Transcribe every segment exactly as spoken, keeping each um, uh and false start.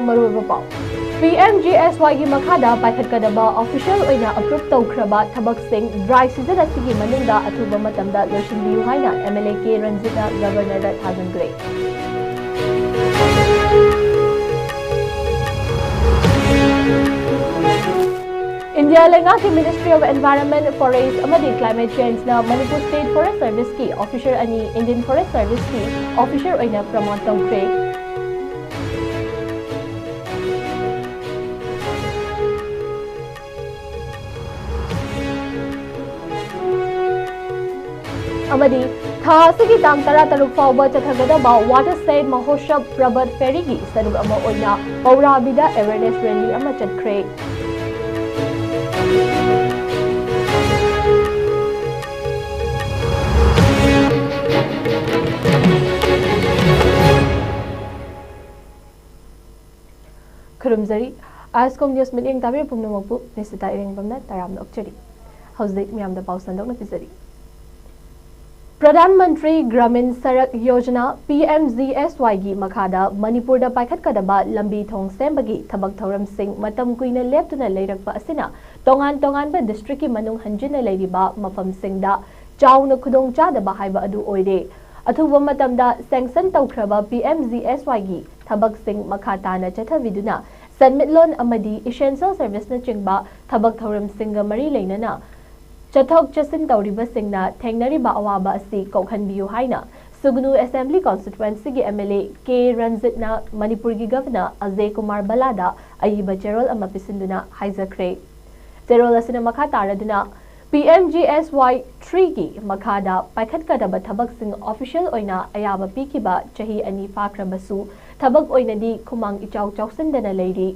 ꯃꯔꯨꯑꯣꯏꯕ ꯄꯥꯎ꯫ ꯄꯤ M G S ꯋꯥꯏꯒꯤ ꯃꯈꯥꯗ ꯄꯥꯏꯈꯠꯀꯗꯕ official ꯑꯣꯏꯅ approve ꯇꯧꯈ꯭ꯔꯕ ꯊꯕꯛꯁꯤꯡ dry season ꯑꯁꯤꯒꯤ ꯃꯅꯨꯡꯗ ꯑꯊꯨꯕ ꯃꯇꯝꯗ ꯂꯣꯏꯁꯤꯟꯕꯤꯌꯨ ꯍꯥꯏꯅ ꯑꯦꯝ ꯑꯦꯜ ꯑꯦ ꯀꯦ ꯔꯟꯖꯤꯠꯅ Governor ꯗ ꯊꯥꯖꯤꯟꯈ꯭ꯔꯦ꯫ ꯏꯟꯗꯤꯌꯥ ꯂꯩꯉꯥꯛꯀꯤ Ministry of Environment, Forest ꯑꯃꯗꯤ Climate Change ꯅ Manipur State Forest Service ꯀꯤ officer ꯑꯅꯤ Indian Forest Service ꯀꯤ officer ꯑꯣꯏꯅ promote ꯇꯧꯈ꯭ꯔꯦ꯫ ꯑꯃꯗꯤ ꯊꯥ ꯑꯁꯤꯒꯤ ꯇꯥꯡ ꯇꯔꯥꯇꯔꯨꯛ ꯐꯥꯎꯕ ꯆꯠꯊꯒꯗꯕ Watershed Mahotsav Prabhat Ferry ꯒꯤ ꯁꯔꯨꯛ ꯑꯃ ꯑꯣꯏꯅ ꯄꯧꯔꯥꯕꯤꯗ awareness rally ꯑꯃ ꯆꯠꯈ꯭ꯔꯦ꯫ ꯈꯨꯔꯨꯝꯖꯔꯤ꯫ ꯑꯥꯏꯁꯀꯣꯝ ꯅ꯭ꯌꯨꯁ ꯃꯤꯠꯌꯦꯡ ꯇꯥꯕꯤꯔꯤꯕ ꯄꯨꯝꯅꯃꯛꯄꯨ ꯅꯤꯁꯤꯇꯥ ꯏꯔꯦꯡꯕꯝꯅ ꯇꯔꯥꯝꯅ ꯑꯣꯛꯆꯔꯤ꯫ ꯍꯧꯖꯤꯛ ꯃꯌꯥꯝꯗ ꯄꯥꯎ ꯁꯟꯗꯣꯛꯅ ꯄꯤꯖꯔꯤ꯫ Pradhan Mantri Gramin Sadak Yojana, P M G S ꯋꯥꯏꯒꯤ ꯃꯈꯥꯗ ꯃꯅꯤꯄꯨꯔꯗ ꯄꯥꯏꯈꯠꯀꯗꯕ ꯂꯝꯕꯤ ꯊꯣꯡ ꯁꯦꯝꯕꯒꯤ ꯊꯕꯛ ꯊꯧꯔꯝꯁꯤꯡ ꯃꯇꯝ ꯀꯨꯏꯅ ꯂꯦꯞꯇꯨꯅ ꯂꯩꯔꯛꯄ ꯑꯁꯤꯅ ꯇꯣꯉꯥꯟ ꯇꯣꯉꯥꯟꯕ ꯗꯤꯁꯇ꯭ꯔꯤꯛꯀꯤ ꯃꯅꯨꯡ ꯍꯟꯖꯤꯟꯅ ꯂꯩꯔꯤꯕ ꯃꯐꯝꯁꯤꯡꯗ ꯆꯥꯎꯅ ꯈꯨꯗꯣꯡꯆꯥꯗꯕ ꯍꯥꯏꯕ ꯑꯗꯨ ꯑꯣꯏꯔꯦ꯫ ꯑꯊꯨꯕ ꯃꯇꯝꯗ sanction ꯇꯧꯈ꯭ꯔꯕ ꯄꯤ ꯑꯦꯝ ꯖꯤ ꯑꯦꯁ ꯋꯥꯏꯒꯤ ꯊꯕꯛꯁꯤꯡ ꯃꯈꯥ ꯇꯥꯅ ꯆꯠꯊꯕꯤꯗꯨꯅ ꯁꯦꯟꯃꯤꯠꯂꯣꯟ ꯑꯃꯗꯤ essential service ꯅꯆꯤꯡꯕ ꯊꯕꯛ ꯊꯧꯔꯝꯁꯤꯡꯒ ꯃꯔꯤ ꯂꯩꯅꯅ ꯆꯠꯊꯣꯛ ꯆꯠꯁꯤꯟ ꯇꯧꯔꯤꯕꯁꯤꯡꯅ ꯊꯦꯡꯅꯔꯤꯕ ꯑꯋꯥꯕ ꯑꯁꯤ ꯀꯣꯛꯍꯟꯕꯤꯌꯨ ꯍꯥꯏꯅ ꯁꯨꯒꯅꯨ Assembly Constituency ꯒꯤ ꯑꯦꯝ ꯑꯦꯜ ꯑꯦ ꯀꯦ ꯔꯟꯖꯤꯠꯅ ꯃꯅꯤꯄꯨꯔꯒꯤ Governor ꯑꯖꯌ ꯀꯨꯃꯥꯔ ꯚꯜꯂꯥꯗ ꯑꯏꯕ ꯆꯦꯔꯣꯜ ꯑꯃ ꯄꯤꯁꯤꯟꯗꯨꯅ ꯍꯥꯏꯖꯈ꯭ꯔꯦ꯫ ꯆꯦꯔꯣꯜ ꯑꯁꯤꯅ ꯃꯈꯥ ꯇꯥꯔꯗꯨꯅ, ꯄꯤ ꯑꯦꯝ ꯖꯤ ꯑꯦꯁ ꯋꯥꯏ three ꯒꯤ ꯃꯈꯥꯗ ꯄꯥꯏꯈꯠꯀꯗꯕ ꯊꯕꯛꯁꯤꯡ official ꯑꯣꯏꯅ ꯑꯌꯥꯕ ꯄꯤꯈꯤꯕ ꯆꯍꯤ ꯑꯅꯤ ꯐꯥꯈ꯭ꯔꯕꯁꯨ, ꯊꯕꯛ ꯑꯣꯏꯅꯗꯤ ꯈꯨꯃꯥꯡ ꯏꯆꯥꯎ ꯆꯥꯎꯁꯤꯟꯗꯅ ꯂꯩꯔꯤ꯫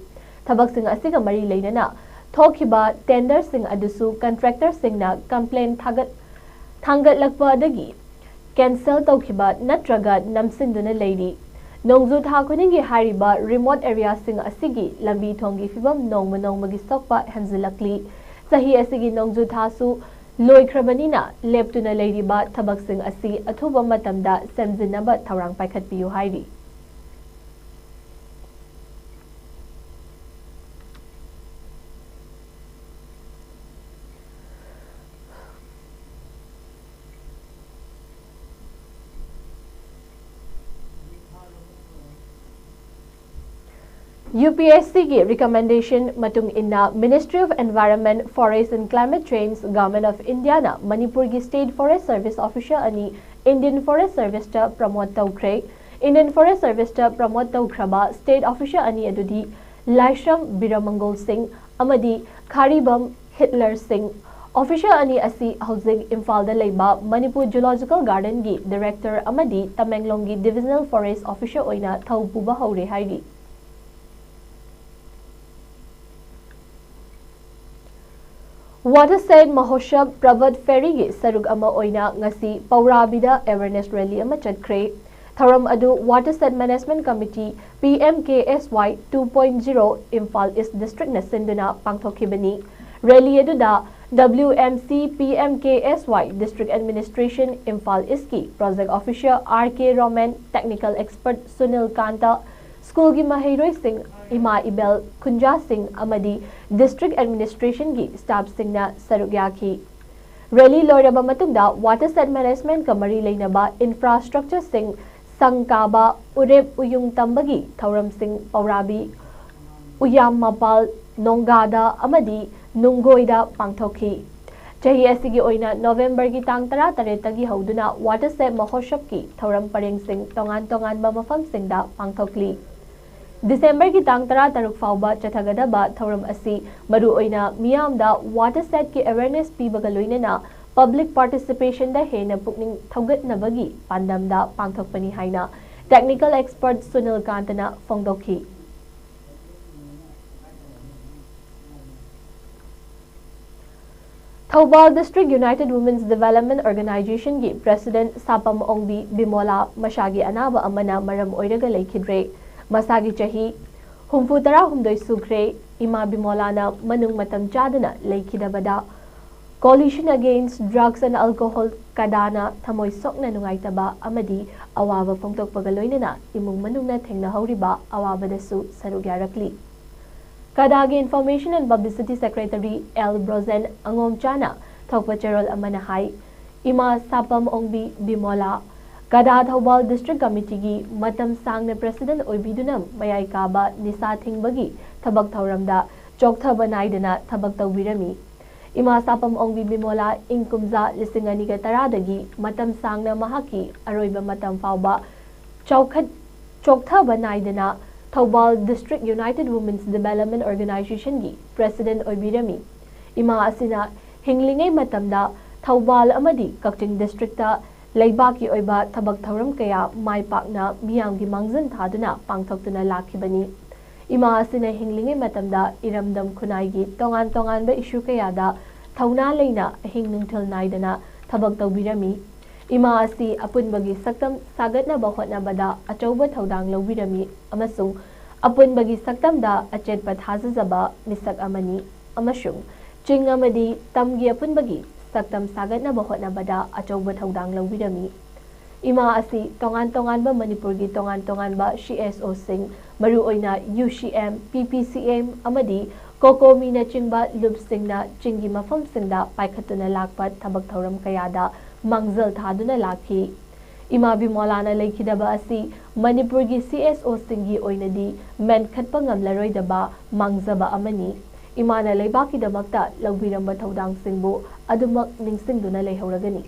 ꯊꯕꯛꯁꯤꯡ ꯑꯁꯤꯒ ꯃꯔꯤ ꯂꯩꯅꯅ ꯊꯣꯛꯈꯤꯕ tenderꯁꯤꯡ ꯑꯗꯨꯁꯨ contractorꯁꯤꯡꯅ complaint ꯊꯥꯒꯠ-, ꯊꯥꯡꯒꯠꯂꯛꯄꯗꯒꯤ cancel ꯇꯧꯈꯤꯕ ꯅꯠꯇ꯭ꯔꯒ ꯅꯝꯁꯤꯟꯗꯨꯅ ꯂꯩꯔꯤ꯫ ꯅꯣꯡꯖꯨ ꯊꯥ ꯈꯨꯗꯤꯡꯒꯤ ꯍꯥꯏꯔꯤꯕ remote areaꯁꯤꯡ ꯑꯁꯤꯒꯤ ꯂꯝꯕꯤ ꯊꯣꯡꯒꯤ ꯐꯤꯕꯝ ꯅꯣꯡꯃ ꯅꯣꯡꯃꯒꯤ ꯁꯣꯛꯄ ꯍꯦꯟꯖꯤꯜꯂꯛꯂꯤ꯫ ꯆꯍꯤ ꯑꯁꯤꯒꯤ ꯅꯣꯡꯖꯨ ꯊꯥꯁꯨ ꯂꯣꯏꯈ꯭ꯔꯕꯅꯤꯅ, ꯂꯦꯞꯇꯨꯅ ꯂꯩꯔꯤꯕ ꯊꯕꯛꯁꯤꯡ ꯑꯁꯤ ꯑꯊꯨꯕ ꯃꯇꯝꯗ ꯁꯦꯝꯖꯤꯟꯅꯕ ꯊꯧꯔꯥꯡ ꯄꯥꯏꯈꯠꯄꯤꯌꯨ ꯍꯥꯏꯔꯤ꯫ UPSCꯒꯤ recommendation ꯃꯇꯨꯡ ꯏꯟꯅ Ministry of Environment, Forest and Climate Change, Government of Indiaꯅ ꯃꯅꯤꯄꯨꯔꯒꯤ State Forest Service Officer ꯑꯅꯤ Indian Forest Serviceꯇ promote ꯇꯧꯈ꯭ꯔꯦ꯫ Indian Forest Serviceꯇ promote ꯇꯧꯈ꯭ꯔꯕ State Officer ꯑꯅꯤ ꯑꯗꯨꯗꯤ ꯂꯥꯏꯁ꯭ꯔꯝ ꯕꯤꯔꯃꯪꯒꯣꯜ ꯁꯤꯡ ꯑꯃꯗꯤ ꯈꯥꯔꯤꯕꯝ ꯍꯤꯠꯂꯔ ꯁꯤꯡ꯫ Officer ꯑꯅꯤ ꯑꯁꯤ ꯍꯧꯖꯤꯛ ꯏꯝꯐꯥꯜꯗ ꯂꯩꯕ ꯃꯅꯤꯄꯨꯔ Zoological Gardenꯒꯤ Director ꯑꯃꯗꯤ ꯇꯃꯦꯡꯂꯣꯡꯒꯤ Divisional Forest Officer ꯑꯣꯏꯅ ꯊꯧ ꯄꯨꯕ ꯍꯧꯔꯦ ꯍꯥꯏꯔꯤ꯫ Watershed Mahotsav Prabhat Pheriꯒꯤ ꯁꯔꯨꯛ ꯑꯃ ꯑꯣꯏꯅ ꯉꯁꯤ ꯄꯧꯔꯥꯕꯤꯗ awareness rally ꯑꯃ ꯆꯠꯈ꯭ꯔꯦ꯫ ꯊꯧꯔꯝ ꯑꯗꯨ Watershed Management Committee, PMKSY two point zero, Imphal East Districtꯅ ꯁꯤꯟꯗꯨꯅ ꯄꯥꯡꯊꯣꯛꯈꯤꯕꯅꯤ꯫ Rally ꯑꯗꯨꯗ WMC PMKSY District Administration Imphal Eastꯀꯤ Project Officer R K Roman, Technical Expert Sunil ꯀꯥꯟꯇ, ꯁ꯭ꯀꯨꯜꯒꯤ ꯃꯍꯩꯔꯣꯏꯁꯤꯡ, ꯏꯃꯥ ꯏꯕꯦꯜ, ꯈꯨꯟꯖꯥꯁꯤꯡ ꯑꯃꯗꯤ District Administrationꯒꯤ staffꯁꯤꯡꯅ ꯁꯔꯨꯛ ꯌꯥꯈꯤ꯫ Rally ꯂꯣꯏꯔꯕ ꯃꯇꯨꯡꯗ Watershed Managementꯀ ꯃꯔꯤ ꯂꯩꯅꯕ infrastructureꯁꯤꯡ, ꯁꯪ ꯀꯥꯕ, ꯎꯔꯦꯞ ꯎꯌꯨꯡ ꯇꯝꯕꯒꯤ ꯊꯧꯔꯝꯁꯤꯡ ꯄꯧꯔꯥꯕꯤ, ꯎꯌꯥꯝ ꯃꯄꯥꯜ, ꯅꯣꯡꯒꯥꯗ ꯑꯃꯗꯤ ꯅꯨꯡꯒꯣꯏꯗ ꯄꯥꯡꯊꯣꯛꯈꯤ꯫ ꯆꯍꯤ ꯑꯁꯤꯒꯤ ꯑꯣꯏꯅ ꯅꯣꯕꯦꯝꯕꯔꯒꯤ ꯇꯥꯡ ꯇꯔꯥꯇꯔꯦꯠꯇꯒꯤ ꯍꯧꯗꯨꯅ Watershed Mahotshavꯀꯤ ꯊꯧꯔꯝ ꯄꯔꯦꯡꯁꯤꯡ ꯇꯣꯉꯥꯟ ꯇꯣꯉꯥꯟꯕ ꯃꯐꯝꯁꯤꯡꯗ ꯄꯥꯡꯊꯣꯛꯂꯤ꯫ ꯗꯤꯁꯦꯝꯕꯔꯒꯤ ꯇꯥꯡ ꯇꯔꯥꯇꯔꯨꯛ ꯐꯥꯎꯕ ꯆꯠꯊꯒꯗꯕ ꯊꯧꯔꯝ ꯑꯁꯤ ꯃꯔꯨꯑꯣꯏꯅ ꯃꯤꯌꯥꯝꯗ Watershedꯀꯤ awareness ꯄꯤꯕꯒ ꯂꯣꯏꯅꯅ public participationꯗ ꯍꯦꯟꯅ ꯄꯨꯛꯅꯤꯡ ꯊꯧꯒꯠꯅꯕꯒꯤ ꯄꯥꯟꯗꯝꯗ ꯄꯥꯡꯊꯣꯛꯄꯅꯤ ꯍꯥꯏꯅ Technical Expert ꯁꯨꯅꯤꯜ ꯀꯥꯟꯇꯅ ꯐꯣꯡꯗꯣꯛꯈꯤ꯫ Thoubal District United Women's Development Organizationꯒꯤ President ꯁꯥꯄꯝ ꯑꯣꯡꯕꯤ ꯕꯤꯃꯣꯂꯥ ꯃꯁꯥꯒꯤ ꯑꯅꯥꯕ ꯑꯃꯅ ꯃꯔꯝ ꯑꯣꯏꯔꯒ ꯂꯩꯈꯤꯗ꯭ꯔꯦ꯫ ꯃꯁꯥꯒꯤ ꯆꯍꯤ ꯍꯨꯝꯐꯨ ꯇꯔꯥꯍꯨꯝꯗꯣꯏ ꯁꯨꯈ꯭ꯔꯦ꯫ ꯏꯃꯥ ꯕꯤꯃꯣꯂꯥꯅ ꯃꯅꯨꯡ ꯃꯇꯝ ꯆꯥꯗꯅ ꯂꯩꯈꯤꯗꯕꯗ Coalition Against Drugs and Alcohol, ꯀꯗꯥꯅ ꯊꯃꯣꯏ ꯁꯣꯛꯅ ꯅꯨꯡꯉꯥꯏꯇꯕ ꯑꯃꯗꯤ ꯑꯋꯥꯕ ꯐꯣꯡꯗꯣꯛꯄꯒ ꯂꯣꯏꯅꯅ ꯏꯃꯨꯡ ꯃꯅꯨꯡꯅ ꯊꯦꯡꯅꯍꯧꯔꯤꯕ ꯑꯋꯥꯕꯗꯁꯨ ꯁꯔꯨꯛ ꯌꯥꯔꯛꯂꯤ꯫ ꯀꯗꯥꯒꯤ Information and Publicity Secretary L Brojen ꯑꯉꯣꯝꯆꯥꯅ ꯊꯣꯛꯄ ꯆꯦꯔꯣꯜ ꯑꯃꯅ ꯍꯥꯏ, ꯏꯃꯥ ꯁꯥꯄꯝ ꯑꯣꯡꯕꯤ ꯕꯤꯃꯣꯂꯥ ꯀꯗꯥ ꯊꯧꯕꯥꯜ ꯗꯤꯁꯇ꯭ꯔꯤꯛ ꯀꯃꯤꯇꯤꯒꯤ ꯃꯇꯝ ꯁꯥꯡꯅ ꯄ꯭ꯔꯦꯁꯤꯗꯦꯟꯠ ꯑꯣꯏꯕꯤꯗꯨꯅ ꯃꯌꯥꯏ ꯀꯥꯕ ꯅꯤꯁꯥ ꯊꯤꯡꯕꯒꯤ ꯊꯕꯛ ꯊꯧꯔꯝꯗ ꯆꯣꯛꯊꯕ ꯅꯥꯏꯗꯅ ꯊꯕꯛ ꯇꯧꯕꯤꯔꯝꯃꯤ꯫ ꯏꯃꯥ ꯁꯥꯄꯝ ꯑꯣꯡꯕꯤ ꯕꯤꯃꯣꯂꯥ ꯏꯪ ꯀꯨꯝꯖꯥ ꯂꯤꯁꯤꯡ ꯑꯅꯤꯒ ꯇꯔꯥꯗꯒꯤ ꯃꯇꯝ ꯁꯥꯡꯅ ꯃꯍꯥꯛꯀꯤ ꯑꯔꯣꯏꯕ ꯃꯇꯝ ꯐꯥꯎꯕ ꯆꯥꯎꯈꯠ ꯆꯣꯛꯊꯕ ꯅꯥꯏꯗꯅ Thoubal district united women's development ꯑꯣꯔꯒꯅꯥꯏꯖꯦꯁꯟꯒꯤ ꯄ꯭ꯔꯦꯁꯤꯗꯦꯟꯠ ꯑꯣꯏꯕꯤꯔꯝꯃꯤ꯫ ꯏꯃꯥ ꯑꯁꯤꯅ ꯍꯤꯡꯂꯤꯉꯩ ꯃꯇꯝꯗ ꯊꯧꯕꯥꯜ ꯑꯃꯗꯤ ꯀꯛꯆꯤꯡ ꯗꯤꯁꯇ꯭ꯔꯤꯛꯇ ꯂꯩꯕꯥꯛꯀꯤ ꯑꯣꯏꯕ ꯊꯕꯛ ꯊꯧꯔꯝ ꯀꯌꯥ ꯃꯥꯏ ꯄꯥꯛꯅ ꯃꯤꯌꯥꯝꯒꯤ ꯃꯥꯡꯖꯤꯟ ꯊꯥꯗꯨꯅ ꯄꯥꯡꯊꯣꯛꯇꯨꯅ ꯂꯥꯛꯈꯤꯕꯅꯤ꯫ ꯏꯃꯥ ꯑꯁꯤꯅ ꯍꯤꯡꯂꯤꯉꯩ ꯃꯇꯝꯗ ꯏꯔꯝꯗꯝ ꯈꯨꯟꯅꯥꯏꯒꯤ ꯇꯣꯉꯥꯟ ꯇꯣꯉꯥꯟꯕ ꯏꯁꯨ ꯀꯌꯥꯗ ꯊꯧꯅꯥ ꯂꯩꯅ ꯑꯍꯤꯡ ꯅꯨꯡꯊꯤꯜ ꯅꯥꯏꯗꯅ ꯊꯕꯛ ꯇꯧꯕꯤꯔꯝꯃꯤ꯫ ꯏꯃꯥ ꯑꯁꯤ ꯑꯄꯨꯟꯕꯒꯤ ꯁꯛꯇꯝ ꯁꯥꯒꯠꯅꯕ ꯍꯣꯠꯅꯕꯗ ꯑꯆꯧꯕ ꯊꯧꯗꯥꯡ ꯂꯧꯕꯤꯔꯝꯃꯤ ꯑꯃꯁꯨꯡ ꯑꯄꯨꯟꯕꯒꯤ ꯁꯛꯇꯝꯗ ꯑꯆꯦꯠꯄ ꯊꯥꯖꯖꯕ ꯃꯤꯁꯛ ꯑꯃꯅꯤ ꯑꯃꯁꯨꯡ ꯆꯤꯡ ꯑꯃꯗꯤ ꯇꯝꯒꯤ ꯑꯄꯨꯟꯕꯒꯤ ꯁꯛꯇꯝ ꯁꯥꯒꯠꯅꯕ ꯍꯣꯠꯅꯕꯗ ꯑꯆꯧꯕ ꯊꯧꯗꯥꯡ ꯂꯧꯕꯤꯔꯝꯃꯤ꯫ ꯏꯃꯥ ꯑꯁꯤ ꯇꯣꯉꯥꯟ ꯇꯣꯉꯥꯟꯕ ꯃꯅꯤꯄꯨꯔꯒꯤ ꯇꯣꯉꯥꯟ ꯇꯣꯉꯥꯟꯕ ꯁꯤ ꯑꯦꯁ ꯑꯣꯁꯤꯡ, ꯃꯔꯨꯑꯣꯏꯅ ꯌꯨ ꯁꯤ ꯑꯦꯝ, ꯄꯤ ꯄꯤ ꯁꯤ ꯑꯦꯝ ꯑꯃꯗꯤ ꯀꯣꯀꯣꯃꯤꯅꯆꯤꯡꯕ ꯂꯨꯞꯁꯤꯡꯅ ꯆꯤꯡꯒꯤ ꯃꯐꯝꯁꯤꯡꯗ ꯄꯥꯏꯈꯠꯇꯨꯅ ꯂꯥꯛꯄ ꯊꯕꯛ ꯊꯧꯔꯝ ꯀꯌꯥꯗ ꯃꯥꯡꯖꯤꯜ ꯊꯥꯗꯨꯅ ꯂꯥꯛꯈꯤ꯫ ꯏꯃꯥ ꯕꯤꯃꯣꯂꯥꯅ ꯂꯩꯈꯤꯗꯕ ꯑꯁꯤ ꯃꯅꯤꯄꯨꯔꯒꯤ ꯁꯤ ꯑꯦꯁ ꯑꯣꯁꯤꯡꯒꯤ ꯑꯣꯏꯅꯗꯤ ꯃꯦꯟꯈꯠꯄ ꯉꯝꯂꯔꯣꯏꯗꯕ ꯃꯥꯡꯖꯕ ꯑꯃꯅꯤ꯫ ꯏꯃꯥꯅ ꯂꯩꯕꯥꯛꯀꯤꯗꯃꯛꯇ ꯂꯧꯕꯤꯔꯝꯕ ꯊꯧꯗꯥꯡꯁꯤꯡꯕꯨ ꯑꯗꯨꯃꯛ ꯅꯤꯡꯁꯤꯡꯗꯨꯅ ꯂꯩꯍꯧꯔꯒꯅꯤ꯫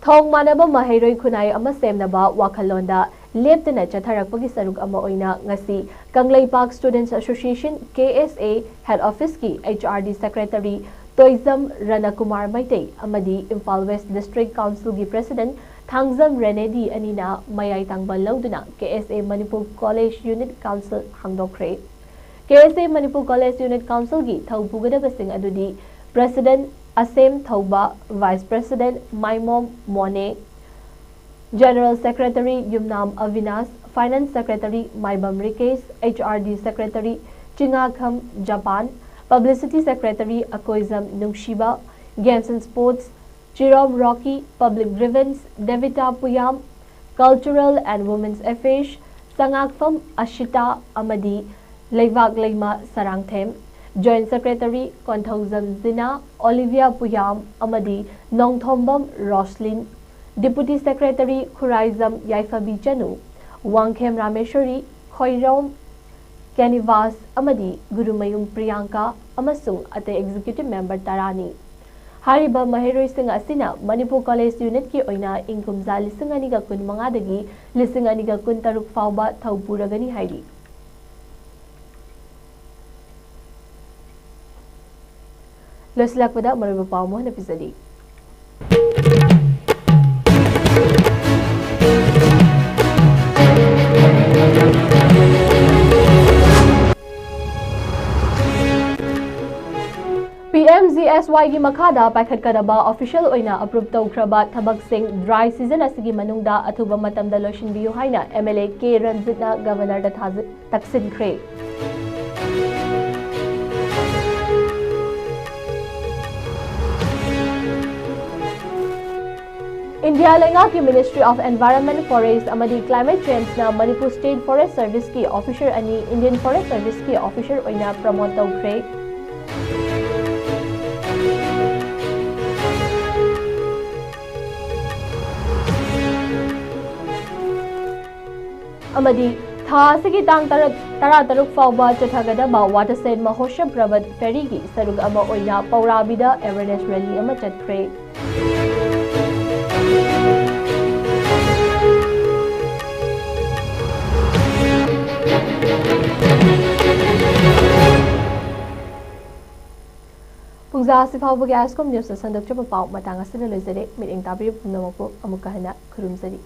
ꯊꯣꯡ ꯃꯥꯟꯅꯕ ꯃꯍꯩꯔꯣꯏ ꯈꯨꯟꯅꯥꯏ ꯑꯃ ꯁꯦꯝꯅꯕ ꯋꯥꯈꯜꯂꯣꯟꯗ ꯂꯦꯞꯇꯅ ꯆꯠꯊꯔꯛꯄꯒꯤ ꯁꯔꯨꯛ ꯑꯃ ꯑꯣꯏꯅ ꯉꯁꯤ Kangleipak students association, K S A, head ꯑꯣꯐꯤꯁꯀꯤ H R D secretary Toijam Ranakumar Meitei ꯑꯃꯗꯤ ꯏꯝꯐꯥꯜ ꯋꯦꯁ꯭ꯠ ꯗꯤꯁꯇ꯭ꯔꯤꯛ ꯀꯥꯎꯟꯁꯤꯜꯒꯤ ꯄ꯭ꯔꯦꯁꯤꯗꯦꯟꯠ ꯊꯥꯡꯖꯝ ꯔꯦꯅꯦꯗꯤ ꯑꯅꯤꯅ ꯃꯌꯥꯏ ꯇꯥꯡꯕ ꯂꯧꯗꯨꯅ K S A Manipur college unit council ꯍꯥꯡꯗꯣꯛꯈ꯭ꯔꯦ꯫ K S A Manipur college unit ꯀꯥꯎꯟꯁꯤꯜꯒꯤ ꯊꯧ ꯄꯨꯒꯗꯕꯁꯤꯡ ꯑꯗꯨꯗꯤ president Asem Thouba, vice president Maimom Mone, general secretary Yumnam Abinash, finance secretary Maibam Rikesh, H R D secretary Chingakham Japan, publicity secretary Akoijam Nungshiba, games and sports Chirom Roki, public grievance Debita Puyam, cultural and women's affairs Changakpham Asita ꯑꯃꯗꯤ Leibak Leima Sarangthem. Joint Secretary Konthoujam Jina, Olivia Puyam ꯑꯃꯗꯤ Nongthombam Roslin, Deputy Secretary Khuraijam Yaiphabi Chanu, Wangkhem Rameshori, Khoirom Kenivas ꯑꯃꯗꯤ ꯒꯨꯔꯨꯃꯌꯨꯝ ꯄ꯭ꯔꯤꯌꯥꯡꯀꯥ ꯑꯃꯁꯨꯡ ꯑꯇꯩ executive member ꯇꯔꯥꯅꯤ꯫ ꯍꯥꯏꯔꯤꯕ ꯃꯍꯩꯔꯣꯏꯁꯤꯡ ꯑꯁꯤꯅ Manipur college unitꯀꯤ ꯑꯣꯏꯅ ꯏꯪ ꯀꯨꯝꯖꯥ ꯂꯤꯁꯤꯡ ꯑꯅꯤꯒ ꯀꯨꯟꯃꯉꯥꯗꯒꯤ ꯂꯤꯁꯤꯡ ꯑꯅꯤꯒ ꯀꯨꯟꯇꯔꯨꯛ ꯐꯥꯎꯕ ꯊꯧ ꯄꯨꯔꯒꯅꯤ ꯍꯥꯏꯔꯤ꯫ ꯂꯣꯏꯁꯤꯜꯂꯛꯄꯗ ꯃꯔꯨꯑꯣꯏꯕ ꯄꯥꯎ ꯑꯃꯨꯛ ꯍꯟꯅ ꯄꯤꯖꯔꯤ꯫ ꯄꯤ ꯑꯦꯝ ꯖꯤ ꯑꯦꯁ ꯋꯥꯏꯒꯤ ꯃꯈꯥꯗ ꯄꯥꯏꯈꯠꯀꯗꯕ official ꯑꯣꯏꯅ approve ꯇꯧꯈ꯭ꯔꯕ ꯊꯕꯛꯁꯤꯡ dry season ꯑꯁꯤꯒꯤ ꯃꯅꯨꯡꯗ ꯑꯊꯨꯕ ꯃꯇꯝꯗ ꯂꯣꯏꯁꯤꯟꯕꯤꯌꯨ ꯍꯥꯏꯅ M L A ꯀꯦ ꯔꯟꯖꯤꯠꯅ Governorꯗ ꯊꯥꯖ-, ꯇꯛꯁꯤꯟꯈ꯭ꯔꯦ꯫ ꯏꯟꯗꯤꯌꯥ ꯂꯩꯉꯥꯛꯀꯤ Ministry of Environment, Forest ꯑꯃꯗꯤ Climate Changeꯅ ꯃꯅꯤꯄꯨꯔ State Forest Serviceꯀꯤ officer ꯑꯅꯤ Indian Forest Serviceꯀꯤ officer ꯑꯣꯏꯅ promote ꯇꯧꯈ꯭ꯔꯦ꯫ ꯑꯃꯗꯤ ꯊꯥ ꯑꯁꯤꯒꯤ ꯇꯥꯡ ꯇꯔꯥ, ꯇꯔꯥꯇꯔꯨꯛ ꯐꯥꯎꯕ ꯆꯠꯊꯒꯗꯕ Watershed Mahotsav Prabhat Fairyꯒꯤ ꯁꯔꯨꯛ ꯑꯃ ꯑꯣꯏꯅ ꯄꯧꯔꯥꯕꯤꯗ awareness rally ꯑꯃ ꯆꯠꯈ꯭ꯔꯦ꯫ ꯄꯨꯡꯖꯥ ꯑꯁꯤ ꯐꯥꯎꯕꯒꯤ ISCOM Newsꯅ ꯁꯟꯗꯣꯛꯆꯕ ꯄꯥꯎ ꯃꯇꯥꯡ ꯑꯁꯤꯗ ꯂꯣꯏꯖꯔꯦ꯫ ꯃꯤꯠꯌꯦꯡ ꯇꯥꯕꯤꯔꯤꯕ ꯄꯨꯝꯅꯃꯛꯄꯨ ꯑꯃꯨꯛꯀ ꯍꯟꯅ ꯈꯨꯔꯨꯝꯖꯔꯤ꯫